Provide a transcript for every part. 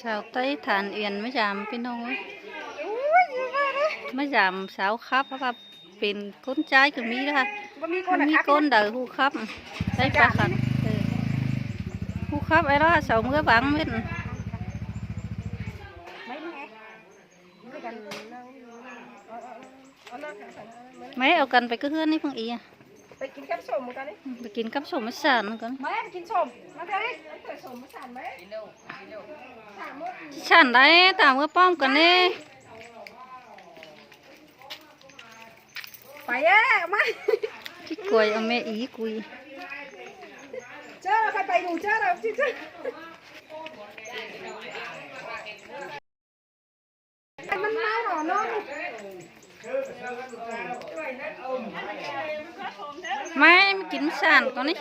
ສາວໄຕ້ຖານອຽນມາຢາມພີ່ນ້ອງເອີຍ ມາຢາມສາວຄັບ ເພາະວ່າເປັນຄົນຊາຍກໍມີເດ້ ບໍ່ມີຄົນ ບໍ່ມີຄົນໃດຮູ້ຄັບ ໄດ້ປາຄັບ ເອີ ຮູ້ຄັບໄອ້ລາ ສາວເມືອຫວັງເວັນ. ແມ່ເອົາກັນໄປກັບເຮືອນນີ້ເພິ່ງອີ ໄປກິນກັບສົ້ມກັນນີ້ ໄປກິນກັບສົ້ມມາສານກັນ ມາແລ້ວ ໄປກິນສົ້ມ ມາເທື່ອນີ້ ໄປສົ້ມມາສານໄໝ ສານໄດ້ຕາມເມືອປ້ອມກັນນີ້ ໄປແລ້ວ ມາ ທີ່ກວຍເອົາແມ່ອີກຸຍ ເຈີລາວ ໃຜໄປຢູ່ ເຈີລາວ ເຈີລາວ. ມາ ມາກິນສານກ່ອນນີ້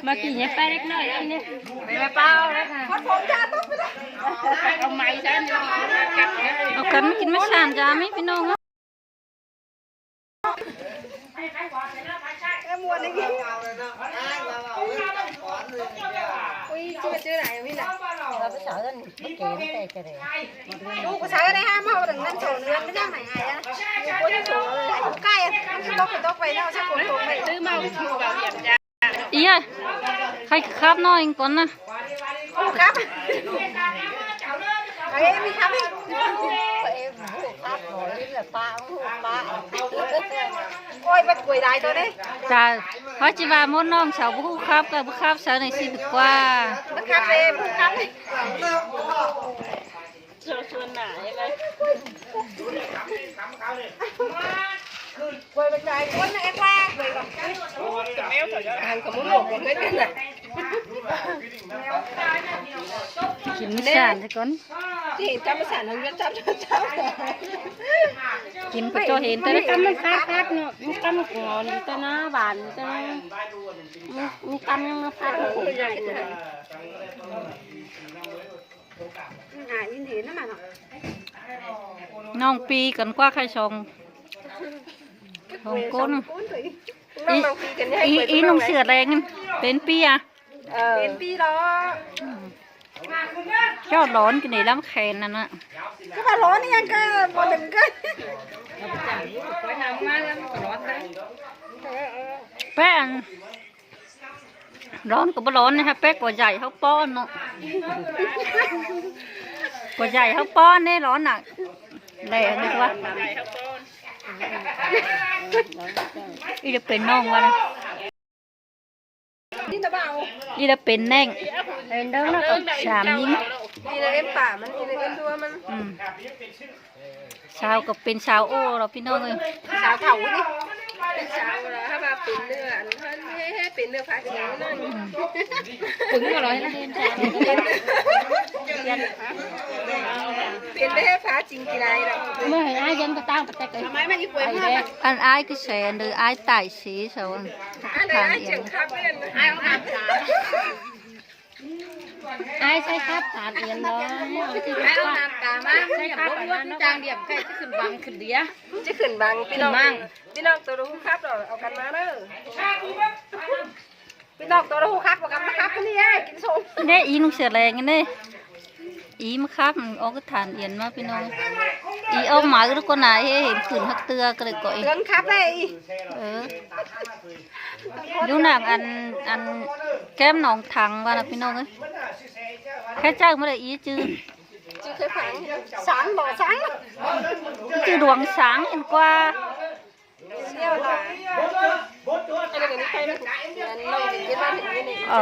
ມາກິນແປ້ເລັກນ້ອຍນີ້ ແມ່ເປົ້າແລ້ວຄ່ະ ເອົາໄມ້ຊັ້ນ ເອົາກັນມາກິນມາສານຈ້າ ແມ່ພີ່ນ້ອງ. ອຸ້ຍ ຊື່ວ່າຊື່ຫຼາຍຢູ່ນີ້ນະ ພາສາເອີ້ນເກນແຕ່ກະເດ ລູກພາສາເອີ້ນໄດ້ຫ້າມເຮົາ ເຖິງນັ້ນສອງເດືອນ ໄປທາງໄໝອາຍອະ ຢູ່ໂຄນສູງເລີຍ ໃກ້ ມັນຊິຕົກກໍຕົກໄປເນາະ ຊິຝົນຕົກໄປ ຊື້ເມົາຢູ່ບ່າວຫຽມຈ້າ. ເອີຍ ໃຜຄັບນ້ອຍກ່ອນນະ ໂອ້ ຄັບ ເອີຍ ມີຄັບອີກ ເອີຍ ໂອ້ ຄັບ ໂອ້ຍ ປາ ໂອ້ຍ ປາ ໂອ້ຍ ມັນກວຍຫຼາຍຕົວເດ້ ຈ້າ ເຮົາຊິວ່າມົນນ້ອງສາວບໍ່ຮູ້ຄັບ ກໍບໍ່ຄັບສາວໜ້ອຍຊິດີກວ່າ ມັນຄັບເດ້ ມັນຄັບເດ້. ຊວນໜ້າໃຫ້ໄປ ກວຍໄປໄກ ຄົນແອບວ່າ ແມວເຂົາ ອາຫານຂອງໝູ່ຂອງເພິ່ນນະ ກິນມາສານຊະກ່ອນ ຊິເຫັນກັບມາສານຂອງເພິ່ນ ຈັບ ຈັບ ກິນກໍເຈົ້າເຫັນແຕ່ ມັນກຳມັນຄັກໆເນາະ ມັນກຳມັນຫອມຢູ່ແຕ່ນະ ຫວານຢູ່ແຕ່ນະ ອື ມັນກຳຍັງມາພັດ ອາ ຍິນດີນຳມັນເນາະ ນ້ອງປີກັນກວ່າໄຂ່ສອງ ສອງຄົນ ອີ ອີໜຸ່ງເສື້ອແດງຫັ້ນເປັນປີອະ ເອີ ເປັນປີແລ້ວ ອືມ ເຈົ້າຮ້ອນກິນໄດ້ລຳແຂນນັ້ນນະ ກໍວ່າຮ້ອນອີ່ຫຍັງກໍບໍ່ເປັນກັນ ແປ້ງ ຮ້ອນກໍບໍ່ຮ້ອນນະ ແປກວ່າໃຫຍ່ເຮົາປ້ອນເນາະ ກວ່າໃຫຍ່ເຮົາປ້ອນເດ້ ຮ້ອນນະ ແຫຼງດີກວ່າ ອີ່ລະເປັນນ້ອງວ່ານະ ອີ່ລະເປັນແໜ້ງ ເອີ ເດີນເນາະ ສາມຍິງ ອີ່ລະເອັນປາມັນ ອີ່ລະເອັນຕົວມັນ ອືມ. ສາວກໍເປັນສາວໂອ້ແລ້ວພີ່ນ້ອງເອີຍ ສາວເຖົ້ານີ້ ເປັນສາວແລ້ວ ຖ້າວ່າເປັນເນື້ອອັນເປັນເນື້ອຜ້າຈິງນັ້ນ ປຶງບໍ່ລອຍນະ ເປັນແບບຜ້າຈິງກິນໄດ້ດອກ ເມື່ອໃຫ້ອ້າຍເຢັນກໍຕ່າງປະເທດເລີຍ ອັນອ້າຍຄືໃສ ອັນເດີ ອ້າຍຕາຍເສ ສາວ ອັນອ້າຍເຈັງຄັບເລີຍ ອ້າຍເອົານ້ຳຕາ ອ້າຍໃສ່ຄັບຕານອຽນບໍ່ ອ້າຍເອົານ້ຳຕາມາ ໃສ່ຄັບ ຈາງດຽວໄກ່ຈະຂຶ້ນບັງຂຶ້ນເດຍ ຈະຂຶ້ນບັງ ພີ່ນ້ອງ ພີ່ນ້ອງໂຕຮູ້ຄັບດອກ ເອົາກັນມາເດີ ພີ່ນ້ອງໂຕຮູ້ຄັບ ເອົາກັນມາຄັບນີ້ ກິນສົ້ມເດ້ ອີໜຸ່ງເສື້ອແດງນີ້ ອີມາຄັບ ອອກຕານອຽນມາພີ່ນ້ອງ ອີອອກມາຄືຄົນນາເຫັນ ເຫັນຂືນຮັກເທື່ອກໍເລີຍກໍເອງ ເຕືອນຄັບໄດ້ ເອີ ຢູ່ນາງອັນ ອັນແກ້ມໜອງຖັງວ່ານະພີ່ນ້ອງເອີຍ ແຄ່ຈື່ມາໄດ້ອີຈື່ ຊື່ຄືຜັງ ສັງບໍ່ສັງ ຊື່ດວງສັງເຫັນກວ່າ ດຽວລະ ອັນນີ້ກໍມີໃຄມັນ ອັນນ້ອງເຮັດມາເປັນນີ້ນີ້ ເອີ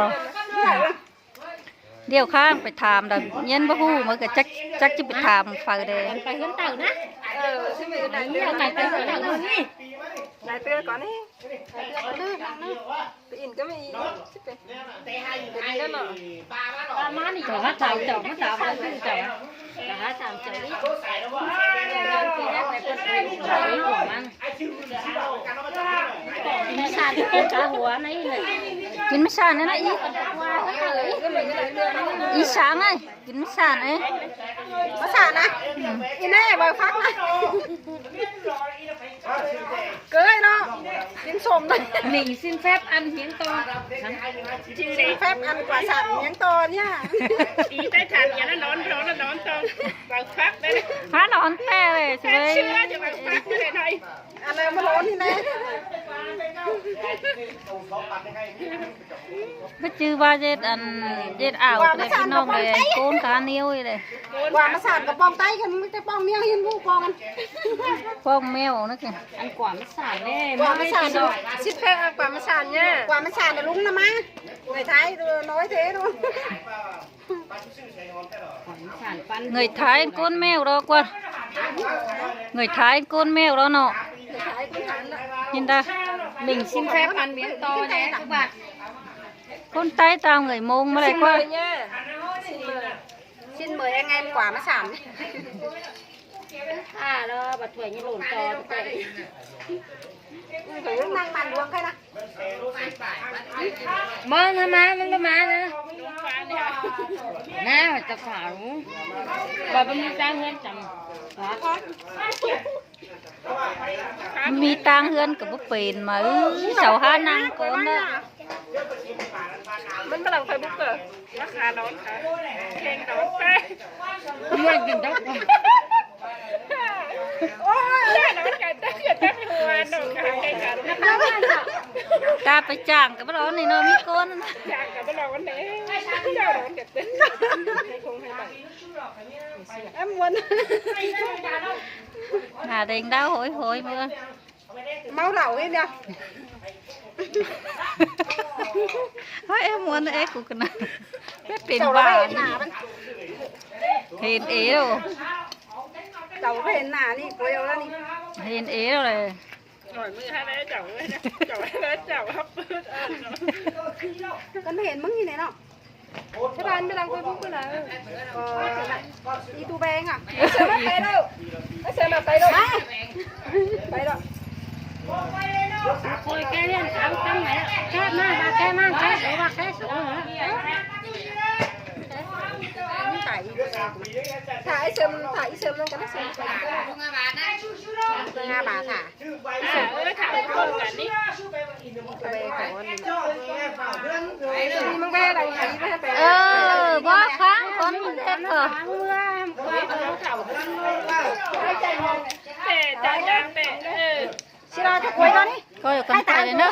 ດຽວຂ້າງໄປຖາມດອກ ຍັງບໍ່ຮູ້ ມັນກໍຈັກ ຈັກຈະໄປຖາມໃຜແດ່ ໄປເຮືອນເຕົ່ານະ ເອີ ໄປເຮືອນເຕົ່ານີ້ ໄປເຮືອນເຕົ່ານີ້ ໄປອິນກໍມີ ຊິເປັນ ເປັນນີ້ເນາະ ປາມານີ້ ເຈົ້າຫາເຈົ້າ ເຈົ້າມາຕາມເຈົ້າ ເຈົ້າຫາຕາມເຈົ້ານີ້ ກິນມາສານ ກິນມາສານ ກິນກາຫົວໃນນີ້ ກິນມາສານນັ້ນນະ ອີ ອີສາງເອີຍ ກິນມາສານເອີຍ ມາສານນະ ອືມ ອີແນ່ບໍ່ຟັງນະ ສົມນະ ໜິງຊິນແຟບອັນຫຍັງຕໍ່ ຊິນແຟບອັນກວ່າສາມຫຍັງຕໍ່ເນຍ ຕີໃຕ້ຖານຢ່ານະນອນ ນອນ ນອນຕໍ່ ເອົາຄັກເດ້ ພານອນແຕ່ເລີຍ ເຊື່ອຈະເອົາຄັກເດ້ໜ້ອຍ ອັນນັ້ນມານອນນີ້ແນ່. ກໍຈື່ວ່າເຮັດອັນ ເຮັດອ່າວແຕ່ພີ່ນ້ອງເລີຍ ໂກນການຽວເລີຍ ກວ່າມາສານກະປອງໄຕ້ກັນ ມັນຈະປອງແມວ ເຫັນບໍ່ປອງກັນ ປອງແມວນະ ອັນກວ່າມາສານແດ່ ກວ່າມາສານເນາະ ຊິແພງກວ່າມາສານຍາ ກວ່າມາສານນະລຸງນະມາ ໄປໄທນ້ອຍເທໂນ ເງີຍທ້າຍກົ້ນແມວດອກວ່າ ເງີຍທ້າຍກົ້ນແມວດອກເນາະ ເຫັນດາ ເມັງຊິນແຟບອັນຫຍັງຕໍ່ແດ່ຄືບາດ ຄົນໃຕ້ຕາເງີຍໂມງມາໄດ້ກວ່າ ຊິນເໝີຍ ຊິນເໝີຍ ຊິນເໝີຍ ໄອ້ໄງມັນກວ່າມາສາມ ອ່າ ແລ້ວບັດຖ້ວຍນີ້ໂຫຼນຕໍ່ ອືມ ນັ່ງມັນລວງໃຄນະ ມອງທຳມາ ມັນບໍ່ມານະ ນາຈະຂາວ ບໍ່ມີຈ້າງເຮືອນຈຳ ມີຕ່າງເຮືອນກໍບໍ່ເປັນມາ ເອີ ເຊົາຫານັ່ງກ່ອນເນາະ ມັນກຳລັງໄຟບຸກເກີ ລາຄານອນຄ່ະ ແພງນອນໄປ ເມື່ອຍກິນດອກ ໂອ້ຍ ນອນກັນຕັ້ງເກີດຕັ້ງຫົວ ນອນກັນໃກ້ກັນ ຕາໄປຈ້າງກໍບໍ່ນອນນີ້ເນາະ ມີຄົນ ຈ້າງກໍບໍ່ນອນແດ່ ເຈົ້ານອນກັນເຕັ້ນ ໃຫ້ຄົງໃຫ້ໃໝ່ ແອມມ່ວນ ໜ້າແດງດາວໂຫຍໆ ເມື່ອ ເມົາເຫຼົ້າເຮັດຫຍັງ ເຮີ້ຍ ເອັມມ່ວນເອ ກູກະນະ ເປັນຫວາ ເຫັນເອໂລ ເຈົ້າເຫັນໜ້ານີ້ ໂກຍເອົາແລ້ວນີ້ ເຫັນເອໂລເລີຍ ໜ້ອຍມືໃຫ້ໄດ້ເຈົ້າເອີຍ ເຈົ້າໃຫ້ໄດ້ເຈົ້າ ກັນເຫັນມຶງຢູ່ນີ້ເນາະ. ສະບາຍ ໄປຫຼັງເຟສບຸກພຸ້ນນະ ເອີ ອີຕູແບງອະ ເຊີນມາໄປເດີ້ ເຊີນມາໄປເດີ້ ໄປເດີ້ ໂອ້ຍ ແກເລື່ອງເອົາຕັ້ງໃໝ່ແລ້ວ ແກມາ ວ່າແກມາ ແກ ເອີ ວ່າແກ ເອີ ຖ້າອີເຊີນ ຖ້າອີເຊີນນັ້ນກັນ ເຊີນມາ ເຊີນມາ ຖ້າ ເອີ ຖາມເພິ່ນກັນນີ້ ເອີ ບໍ່ຟັງຄົນເຮັດກໍ ແຕ່ຈາກ ແຕ່ ເອີ ຊິລາຕະກວຍຕອນນີ້ ກໍກັນໄປເດີ.